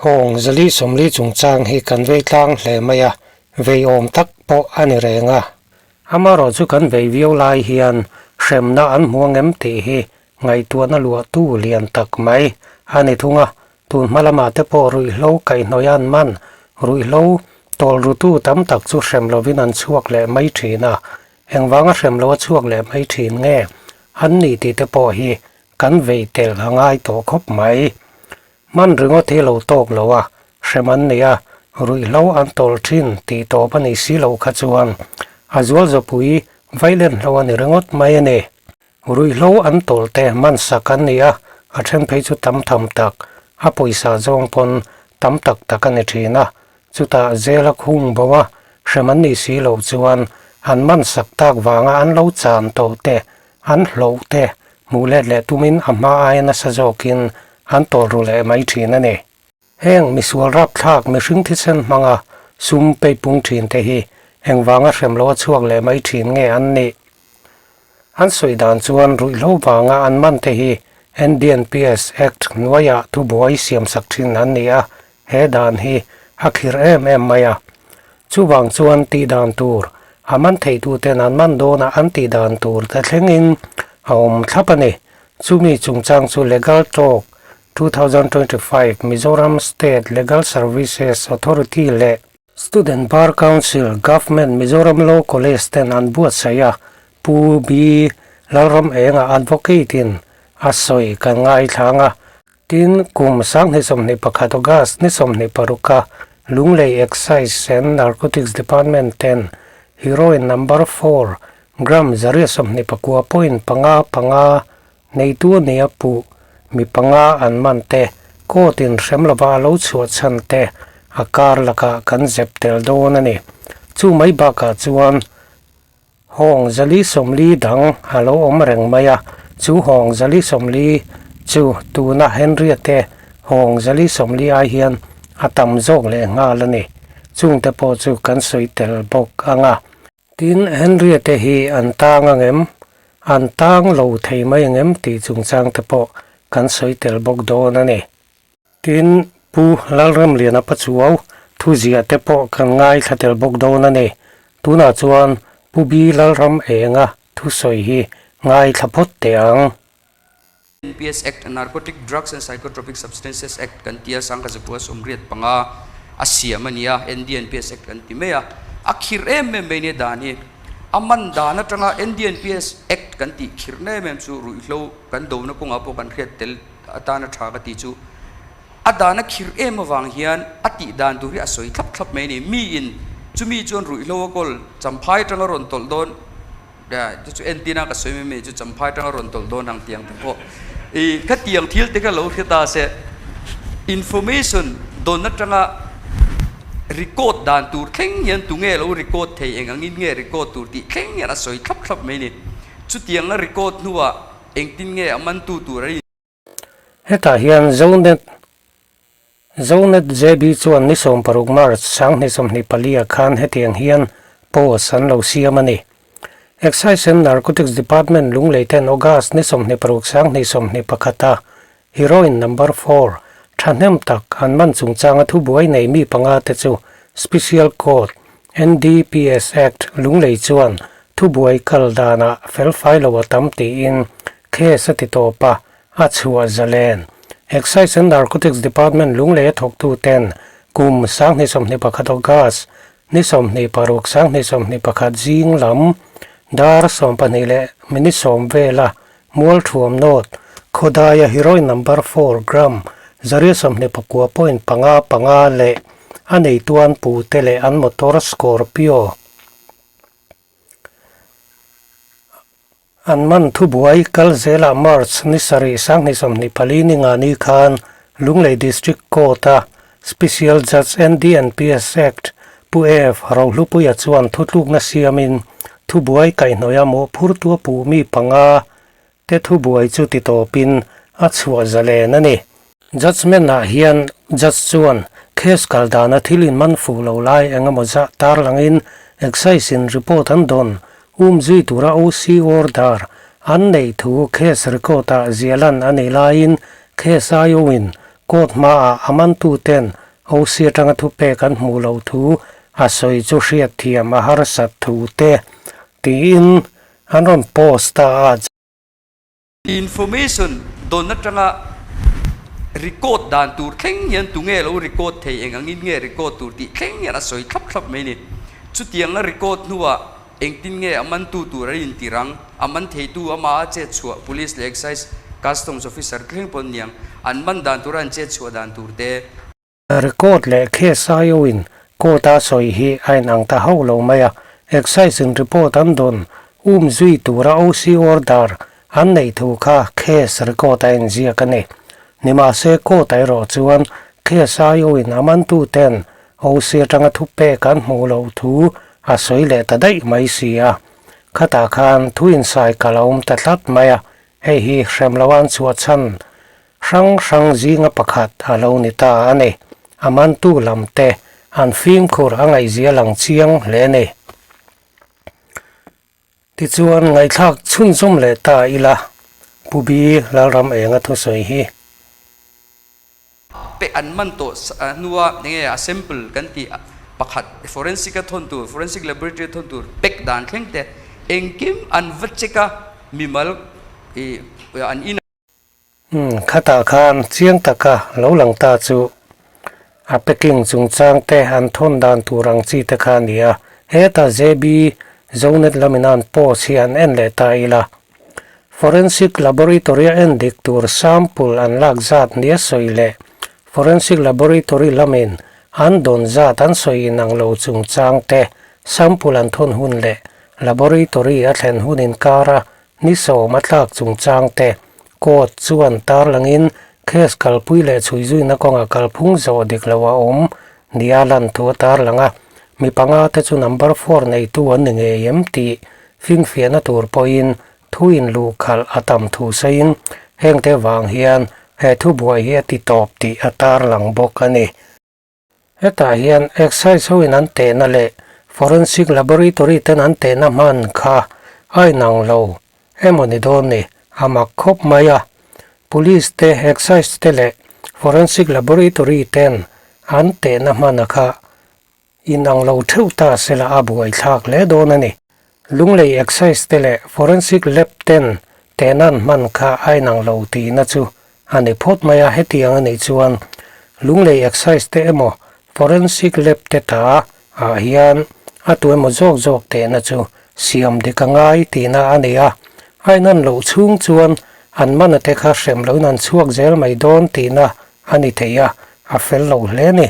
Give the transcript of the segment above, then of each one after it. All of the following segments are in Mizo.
Hawng zali sawmli chungchang hi kan vei tlang hle mai a, vei awm tak pawh a ni reng a. Amaherawh chu kan vei viau lai hian hremna an hmu angem tih hi ngaihtuahna luahtu lian tak mai a ni thung a. Tun hma lamah te pawh ruihhlo kaihhnawih an man, ruihhlo tawlrutu tam tak chu hrem lovin an chhuak leh mai thin a. Engvanga hrem lo a chhuak leh mai thin nge an nih tih te pawh hi kan vei tel a ngai tawh khawp mai. Hman ringawt hi lo tawk lo a, hrem an nei a, ruihhlo an tawl thin tih tawp a nih si loh kha chuan a zual zawpui vailen hlo a ni ringawt mai a ni. Ruihhlo an tawl te hman sak an ni a, a then phei chu tam tham tak, a pawisa zawng pawn tam tak tak a ni thin a, chutah zela khung bo a, hrem an nih si loh chuan an man sak tak vanga an lo chan tawh te An hlauh te hmuh let leh tumin a hma aia nasa zawkin an tawl ru leh mai thin a ni. Heng misual rapthlak mihring thisen hmanga sum peipung thin te hi engvanga hrem loa chhuak leh mai thin nge an nih? An sawi dan chuan ruihhlo vanga an man te hi NDNPS Act hnuaiah thubuai siamsak thin an ni a, He dan hi a khir em em mai a. Chuvang chuan tih dan tur, a man theituten an man dawnah an tih dan tur te thlengin a awm thlap a ni. Chumi chungchang chu Legal Talk 2025 Mizoram State Legal Services Authority leh Student Bar Council Government Mizoram Law College ten an buatsaih a, Pu B. Lalramenga Advocate-in a sawi kan ngaithlang a. Tin, kum 2021 August ni 26 a Lunglei Excise and Narcotics Department ten Heroin Number four gram 129 point panga panga neitu nia puh mi panga an man te court in hrem lova a lo chhuah chhan te a kar lakah kan zep tel dawn a ni. Chu mai bakah chuan Hawng zali sawmli dang a lo awm reng mai a, chu hawng zali sawmli chu tuna Henry-a te hawng zali sawmli ai hian a tam zawk leh nghal a ni. Chungte pawh chu kan sawi tel bawk ang a. Tin, Henry-a te hi an tang ang em? An tang lo thei mai ang em tih chungchangte pawh kan sawi tel bawk dawn a ni. Tin, Pu Lalramliana Pachuau thuziah te pawh kan ngaithla tel bawk dawn a ni. Tunah chuan Pu B Lalramenga thusawi hi ngaithla phawt teh ang. NPS Act, Narcotic Drugs and Psychotropic Substances Act kan tia sangha zakua 85 a siam a ni a, NDNPS Act kan ti mai a. A khirh em em mai nia dan hi. A man dan atanga NDNPS Act kan tih khirhna em em chu ruihhlo kan dona kawngah pawh kan hriat tel atana tha ka tih chu a dan a khirh em avang hian a tih dan tur hi a sawi thlap thlap mai a ni. Miin chumi chuan ruihhlo a kawl champhai atanga rawn tawlh dawn chu chu entina ka sawi mai mai chu champhai atanga rawn tawlh dawn ang tiang te pawh ih khatiang thil te kha lo hre ta se information dawn atanga record dan tur thleng hian tunge lo record thei eng angin nge record tur tih thleng hian a sawi thlap thlap mai a ni. Chutianga record hnuah Engtin nge a mantu tur a ni? Hetah hian Zonet Zonet JB chuan ni 16 March 2024 ah khan hetiang hian post an lo siam a ni. Excise and Narcotics Department Lunglei ten August ni 26 2021 a Heroin Number four thahnem tak an man chungchanga thubuai nei mi panga te chu Special Court, NDPS Act, Lunglei chuan thubuai kal danah felfai lo a tam tiin case a ti tawp a, a chhuah zalen. Excise and Narcotics Department Lunglei a thawktu ten kum 2021 August ni 26 2021 zing lam dar 12 leh minute 10 vela Mualthuam North, Khawdaia Heroin Number four gram 129 point panga panga leh a neituan pute leh an motor Scorpio an man thubuai kal zelah March ni sarih 2024 ni nga ni khan Lunglei District Court-a Special Judge NDNPS Act Pu F Rohlupuia chuan thutlukna siamin thubuai kaihhnawih a mawhphurtu a puh mi panga te thubuai chu ti tawpin a chhuah zalen a ni. Judgement ah hian Judge chuan case kal dana thil in man fuh lo lai eng emaw zah tarlangin Excise in report an dawn umzui tura OC order an neih thu case record ah ziahlan a nih laiin case IO in. Court hmaah a mantuten OC atanga thupek an hmuh loh thu a sawi chu hriatthiam a harsat thu te tiin an rawn post ta a. Information dawn atanga record dan tur thleng hian tunge lo record thei eng angin nge record tur tih thleng hian a sawi thlap thlap mai a ni. Chutianga record hnuah engtin nge a mantu tur an intir ang, a man theitu amaha chet chhuah Police leh Excise Customs Officer thleng pawh an ni ang, an man dan tura an chet chhuah dan tur te. Record leh case aiawin court a sawi hi a inang ta hauh lo mai a, Excise in report an dawn um zui tura OC order an neih thu kha case record a inziak a ni. Nimahse court ah erawh chuan case aiawin a mantu ten OC atanga thupek an hmuh loh thu a sawi leh ta daih mai si a. Khatah khan thu insai kal a awm ta tlat mai a, hei hi hrem lo an chhuah chhan Hrang hrang zinga pakhat a lo ni ta a ni. A mantu lam te an fimkhur a ngaihzia lang chiang hle a ni. Tichuan ngaihthlak chhunzawm leh ta ila, Pu Bi Lalram Enga thusawi hi. Pe an man tawh hnua enge a sample kan tih pakhat forensic a thawn tur, forensic laboratory a thawn tur pack dan thleng te engkim an va check a, mimal ih an in. Umm, khatah khan chiang taka lo lang ta chu a packing chungchang te an thawn dan tur ang chi te kha a ni a, heta JB Zonet lamin an post hi an en leh ta ila. Forensic Laboratory a en dik tur sample an lak zat nia sawi leh Forensic Laboratory lamin an dawn zat an sawi inang lo chungchang te sample an thawn hun leh Laboratory a thlen hun inkara Ni sawm a tlak chungchang te court chuan tarlangin case kalpui leh chhuizuina kawnga kalphung zawh dik lo a awm nia lan thu a tarlang a, mi panga te chu number four neitu an ni ngei em tih finfiahna tur pawhin thu inluh khalh a tam thu sawiin hengte vang hian he thubuai hi a ti tawp tih a tarlang bawk a ni. Hetah hian Excise hoin an tehna leh Forensic Laboratory ten an tehna hman kha a inang lo emaw ni dawn ni, a mak khawp mai a. Police te, Excise te leh Forensic Laboratory ten an tehna hmana kha inang lo theuh ta sela a buaithlak hle dawn a ni. Lunglei Excise te leh Forensic Lab ten tehna an hman kha a inang lo tihna chu A ni phawt mai a, hetiang a nih chuan Lunglei Excise te emaw Forensic Lab te ta ah hian a tu emaw zawk zawk tehna chu siam dik a ngai tihna a ni a, a inan loh chhung chuan an mana te kha hrem loin an chhuak zel mai dawn tihna a ni thei a, a fel lo hle a ni.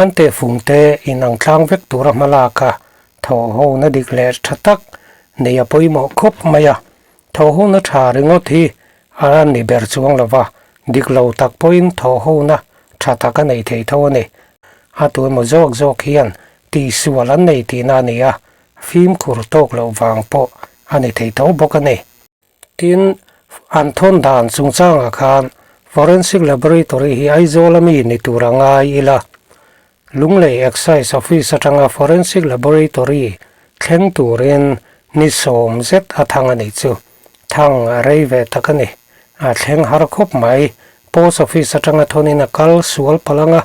An tehfung te inang tlang vek tura hmalak a thawhhona dik leh tha tak nei a pawimawh khawp mai a, Thawhhona tha ringawt hi a ni ber chuang lo va, dik lo tak pawhin thawhhona tha tak a nei thei tho a ni. A tu emaw zawk zawk hian tihsual an nei tihna a ni a, fimkhur tawk loh vang pawh a ni thei tho bawk a ni. Tin, an thawn dan chungchangah khan Forensic Laboratory hi Aizawl ami ni tur a ngai ila, Lunglei Excise Office atanga Forensic Laboratory thleng turin ni sawm zet a thang a nih chu. Thang a rei ve tak a ni. A thleng har khawp mai. Post Office atanga thawnin a kal sual palh anga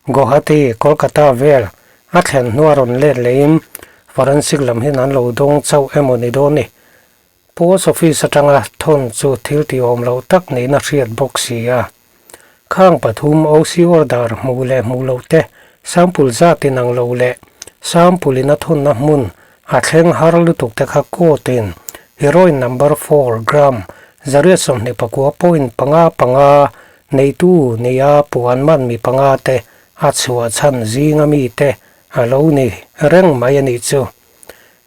Guwahati, Kolkata vel a thlen hnua rawn let lehin Forensic lam hian an lo dawng chauh emaw ni dawn ni. Post Office atanga thawn chu thil tihawm loh tak niin a hriat bawk si a. Khang pathum OC order hmuh leh hmuh loh te, sample zat inang lo leh sample in a thawnna hmun a thleng har lutuk te kha court in heroin number four gram 129 point panga panga neitu nia puan man mi panga te a chhuah chhan zinga mi te a lo ni reng mai a nih chu.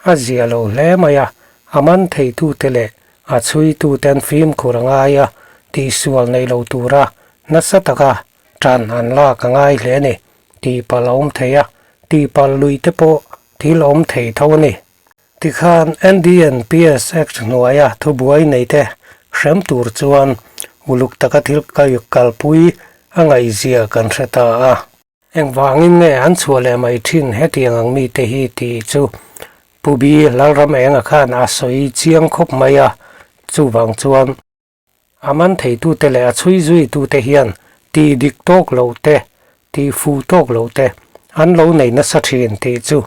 A zia lo hle mai a, a man theitute leh a chhuituten fimkhur a ngai a, tihsual nei lo tura nasa taka tan an lak a ngai hle a ni. Tihpalh a awm thei a, tihpalh lui te pawh thil awm thei tho a ni. Tikhan NDNPS Act hnuaia thubuai neite hrem tur chuan uluk taka thil kalpui a ngaihzia kan hre ta a. Engvangin nge an chhuah leh mai thin hetiang ang mite hi tih chu Pu Bi Lalram Enga khan a sawi chiang khawp mai a, chuvang chuan a man theitute leh a chhui zuitute hian Tih dik tawk lo te, tih fuh tawk lo te an lo nei nasa thin tih chu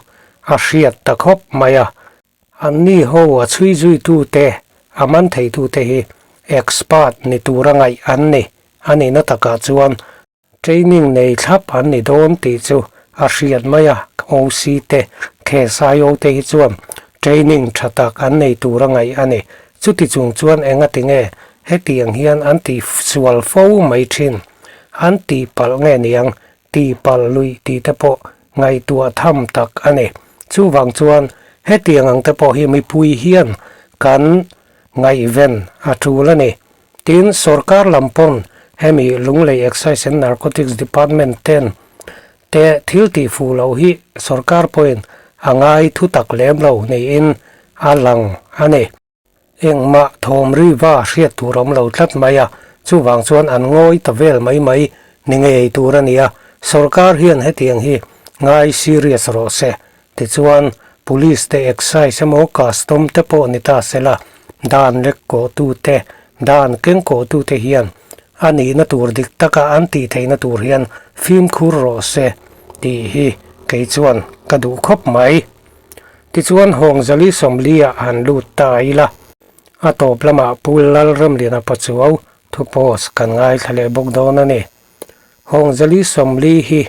a hriat ta khawp mai a. Anni ho a chhui zuitu te, a man theitu te hi expert ni tura ngaih an ni a nihna takah chuan training nei thlap an ni dawn tih chu a hriat mai a. OC te, KSIO te hi chuan training tha tak an nei tura ngaih a ni. Chuti chung chuan engati nge Hetiang hian an ti sual fo mai thin. An tih palh nge niang, tih palh luih tih te pawh ngaihtuah tham tak a ni. Chuvang chuan hetiang ang te pawh hi mipui hian kan ngaihven a tul a ni. Tin, sorkar lam pawn hemi Lunglei Excise and Narcotics Department ten te thil tih fuh loh hi sorkar pawhin a ngai thu tak lem lo niin a lang a ni. Engmah thawm riva hriat tur awm lo tlat mai a, chuvang chuan an ngawi ta vel mai mai ni ngei tur a ni a, sorkar hian hetiang hi ngai serious rawh se, tichuan police te excise emaw custom te pawh ni ta se la, dan lek kawhtu te, dan keng kawhtu te hian a nihna tur dik taka an tih theihna tur hian fimkhur rawh se tih hi kei chuan ka duh khawp mai. Tichuan Hawngzali Sawmli-ah han lut ta ila, a tawp lamah Pu Lalramliana Pachuau thu post kan ngaithla leh bawk dawn a ni. Hawngzali Sawmli hi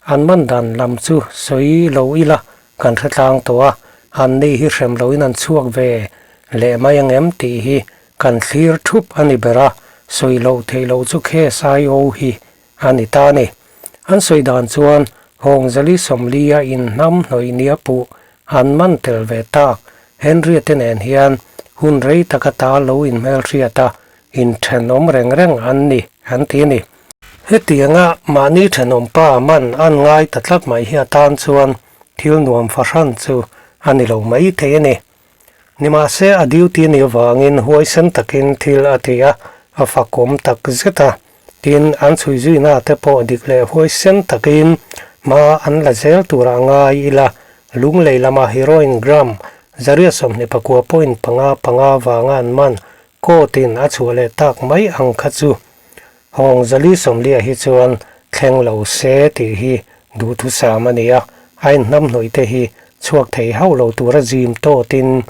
an man dan lam chu sawi lo ila kan hre tlang tawh a, anni hi hrem loin an chhuak ve leh mai angem tih hi kan thlir thup a ni ber a, sawi loh theih loh chu KSIO hi a ni ta a ni. An sawi dan chuan Hawngzali Sawmlia inhnam hnawih nia puh an man tel ve tak. Henry-a te nen hian hun rei taka ta lo inhmelhriat a, inthenawm reng reng an ni an ti a ni. Hetianga mahni thenawm pa man an ngai ta tlat mai hi atan chuan thil nuam fahran chu a ni lo mai thei a ni. Nimahse a duty ni avangin huaisen takin thil a ti a, a fakawm tak zet a. Tin, an chhui zuina te pawh dik leh huaisen takin hma an la zel turah ngai ila, Lunglei lama heroin gram zariat 24 point panga panga vanga an man court in a chhuah leh tak mai ang kha chu Hawng zali sawmliah hi chuan thleng lo se tih hi duhthusam a ni a, a inhnamhnawih te hi chhuak thei hauh lo tura zim tawtin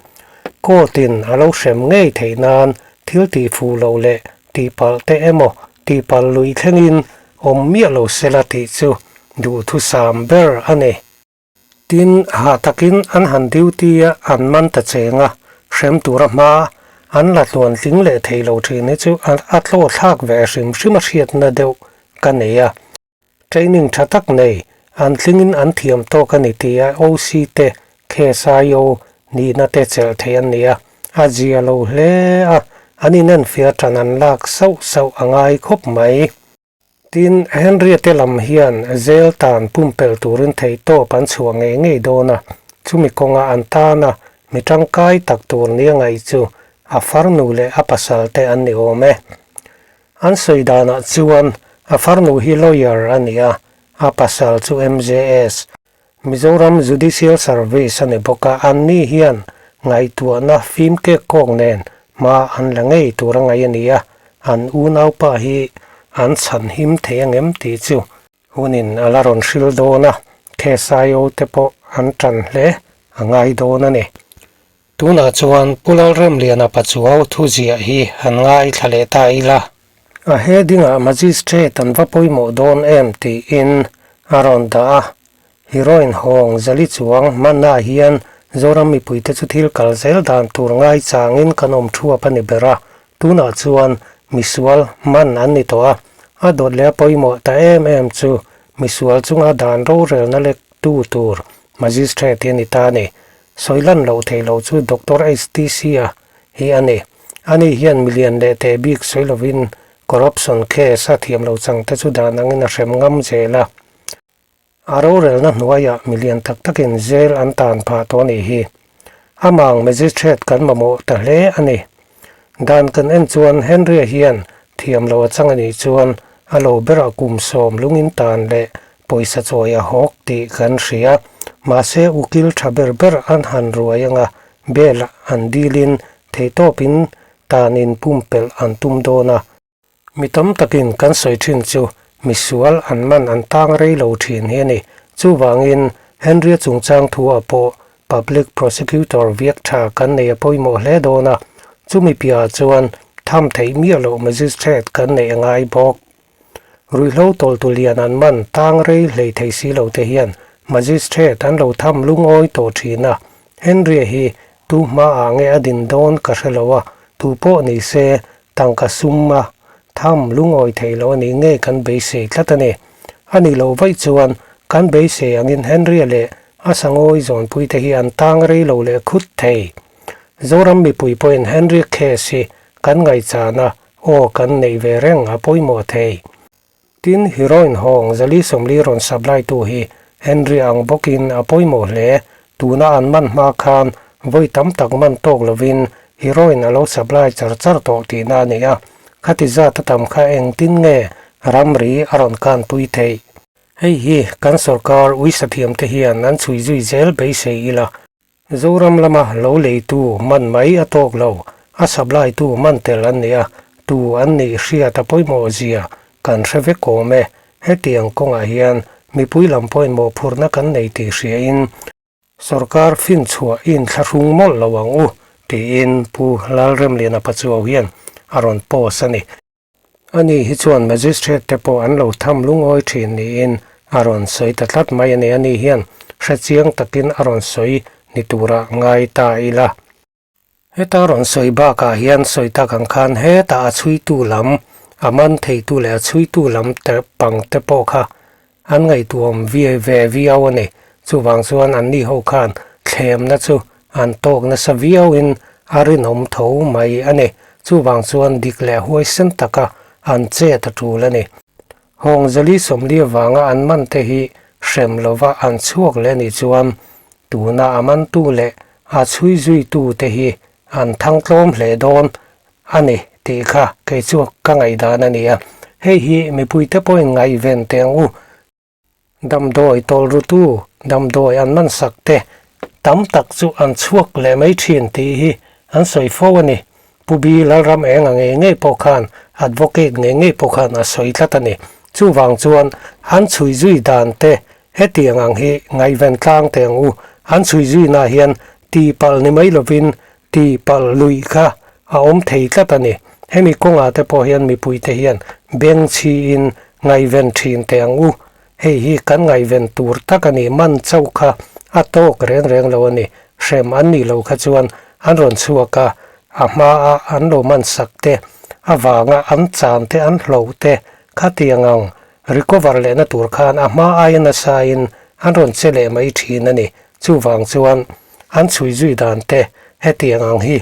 court in a lo hrem ngei theih nan thil tih fuh loh leh tihpalh te emaw tihpalh lui thlengin awm miah lo sela tih chu duhthusam ber a ni. Tin, hah takin an han duty a, an man ta cheng a, hrem tura hma an la tluan tling leh thei lo thin hi chu a tlaw thlak ve hrim hrim a hriatna deuh ka nei a. Training tha tak nei, an tlingin an thiam tawk a ni tih a OC te, KSIO nihna te chelh thei an ni a, a zia lo hle a, an inenfiah tan an lak sauh sauh a ngai khawp mai. Tin, Henry-a te lam hian zel tan pumpelh turin theihtawp an chhuah ngei ngei dawn a, chumi kawnga an tana mi tangkai tak tur nia ngaih chu a farnu leh a pasal te an ni awm e. An sawi danah chuan a farnu hi lawyer a ni a, a pasal chu MJS, Mizoram Judicial Service a ni bawk a, anni hian ngaihtuahna fim kek kawk nen hma an la ngei tur a ngaih a ni a, an unaupa hi an chhan him thei angem tih chu hunin a la rawn hril dawn a, KSIO te pawh an tan hle a ngai dawn a ni. Tunah chuan Pu Lalremliana Pachuau thuziah hi han ngaithla leh ta ila. A heading-ah Magistrate an va pawimawh dawn em tiin a rawn dah a. Heroin hawng zali chuang hmannaah hian Zoram mipuite chu thil kal zel dan tur ngai changin kan awm thuap a ni ber a. Tunah chuan misual hman an ni tawh a. A dawt leh a pawimawh ta em em chu misual chunga dan rorelna lektu tur Magistrate hi a ni ta a ni. Sawi lan loh theih loh chu Doctor HTC-a hi a ni. Ani hian milian leh teh bik sawi lovin corruption case a thiam lo chang te chu dan angin a hrem ngam zel a. A rorelna hnuaiah milian tak takin jail an tan phah tawh a nih hi. Amang magistrate kan mamawh ta hle a ni. Dan kan en chuan Henry-a hian thiam lo a chang a nih chuan a lo berah kum sawm lungin tan leh pawisa chawi a hawk tih kan hria. Mahse ukil tha ber ber an han ruai anga bail an dilin theihtawpin tanin pumpelh an tum dawn a. Mi tam takin kan sawi thin chu. Misual an man an tang rei lo thin hi a ni. Chuvangin, Henry-a chungchang thu-ah pawh Public Prosecutor viak tha kan nei a pawimawh hle dawn a, chumi piahah chuan tham theih miah loh Magistrate kan neih a ngai bawk. Ruihhlo tawltu lian an man tang rei hlei thei si lo te hian Magistrate an lo tham lungawi tawh thin a, Henry-a hi tu hmaah nge a din dawn ka hre lo a, tu pawh ni se tangka sum a tham lungawi thei lo a nih ngei kan beisei tlat a ni. A nih loh vaih chuan kan beisei angin Henry-a leh a sangawi zawnpui te hi an tang rei lo leh khut thei. Zoram mipui pawhin Henry-a case hi kan ngaihchana aw kan neih ve reng a pawimawh thei. Tin, heroin hawng Zali 40 rawn supply tu hi Henry ang bawkin a pawimawh hle. Tuna an man hma khan vawi tam tak man tawk lovin heroin a lo supply char char tawh tihna a ni a. Khati zat a tam kha engtin nge ramri a rawn kanpui theih? Hei hi kan sorkar uisathiamte hian an chhui zui zel beisei ila. Zoram lama lo leitu man mai a tawk lo, a supply tu man tel an ni a, tu an nih hriat a pawimawh zia kan hre vek awm e. Hetiang kawngah hian mipui lam pawimawh phurna kan nei tih hriain sorkar finchhuah i inthlahrung mawlh lo ang u tiin Pu Lalremliana Pachuau hian a rawn post a ni. Ani hi chuan Magistrate te pawh an lo tham lungawi thin niin a rawn sawi ta tlat mai a ni. Ani hian hrechiang takin a rawn sawi ni tura ngai ta ila. Heta rawn sawi bakah hian sawi tak ang khan hetah a chhuitu lam, a man theitu leh a chhuitu lam te pang te pawh kha an ngaihtuahawm ve ve viau a ni. Chuvang chuan anni ho khan thlemna chu an tawk nasa viauin a rinawm tho mai a ni. Chuvang chuan dik leh huaisen taka an chet a tul a ni. Hawng 440 avanga an man te hi hrem lova an chhuak leh anih chuan tuna a mantu leh a chhui zuitu te hi an thangtlawm hle dawn a ni tih kha kei chu ka ngaihdan a ni a. Hei hi mipuite pawhin ngaihven teh ang u. Damdawi tawlrutu, damdawi an man sak te tam tak chu an chhuak leh mai thin tih hi an sawi fo a ni. Pu Bi Lalram Enga ngei ngei pawh khan advocate ngei ngei pawh khan a sawi tlat a ni. Chuvang chuan an chhui zui dan te hetiang ang hi ngaihven tlang teh ang u. An chhui zuinaah hian tihpalh ni mai lovin tihpalh luih kha a awm thei tlat a ni. Hemi kawngah te pawh hian mipuite hian beng chhiin ngaihven thin teh ang u. Hei hi kan ngaihven tur tak a ni, man chauh kha a tawk reng reng lo a ni. Hrem an nih loh kha chuan an rawn chhuak a, a hmaa an lo man sak te, avanga an chan te, an hloh te khatiang ang recover lehna tur khan a hma aia nasain an rawn che leh mai thin a ni. Chuvang chuan an chhui zui dan te hetiang ang hi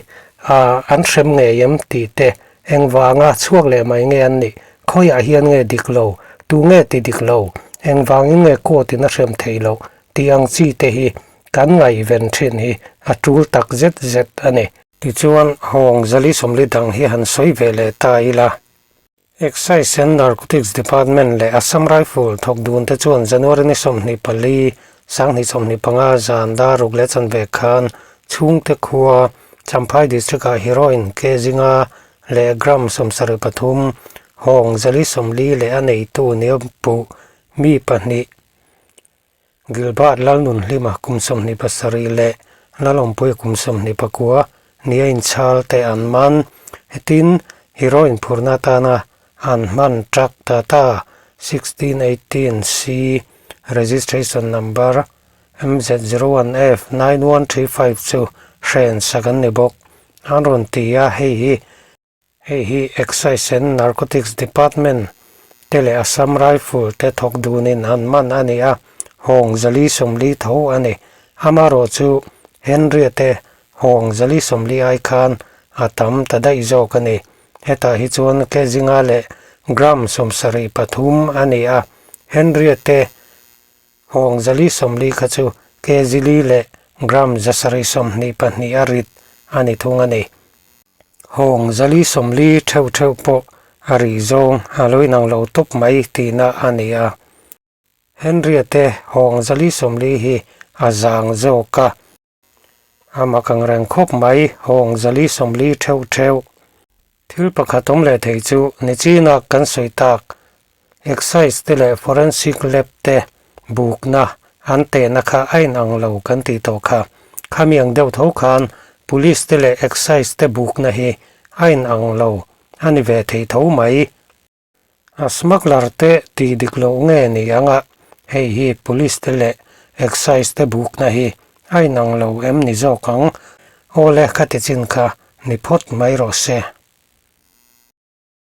an hrem ngei em tih te, engvanga chhuak leh mai nge an nih, khawiah hian nge dik lo, tu nge ti dik lo, engvangin nge court in a hrem theih loh tih ang chi te hi kan ngaihven thin hi a tul tak zet zet a ni. Tichuan, hawng 440 dang hi han sawi ve leh ta ila. Excise and Narcotics Department leh Assam Rifle thawk dun te chuan January ni 24, 2025 zan dar ruk leh chanve khan chhungte khua Champhai District-ah heroin ke zinga leh gram 73, hawng 440 leh a neitu nia puh mi pahnih Gilbert Lalnunhlima kum 27 leh Lalawmpuia kum 29 nia inchhal te an man. Hetin heroin phurna atana an hman truck Tata 1618 C registration number MZ01F 9135 chu hren sak an ni bawk. An rawn ti a, hei hi Hei hi Excise and Narcotics Department te leh Assam Rifle te thawk dunin an man a ni a, hawng 440 tho a ni. Amarawh chu Henry-a te hawng 440 ai khan a tam ta daih zawk a ni. Hetah hi chuan ke zinga leh gram 73 a ni a, Henry-a te hawng 440 kha chu ke zili leh gram 722 a rit a ni thung a ni. Hawng 440 theuh theuh pawh a rih zawng a lo inang lo tawp mai tihna a ni a. Henry-a te hawng 440 hi a zang zawk a. A mak ang reng khawp mai, hawng 440 theuh theuh. Thil pakhat awm leh thei chu Nichina kan sawi tak. Excise te leh Forensic Lab te bukna an tehna kha a inang lo kan tih tawh kha. Khami ang deuh tho khan Police te leh Excise te bukna hi a inang lo a ni ve thei tho mai. A smuggler te tih dik loh nge ni ang a, hei hi Police te leh Excise te bukna hi a inang lo em ni zawk ang? Awle khati chin kha ni phawt mai rawh se.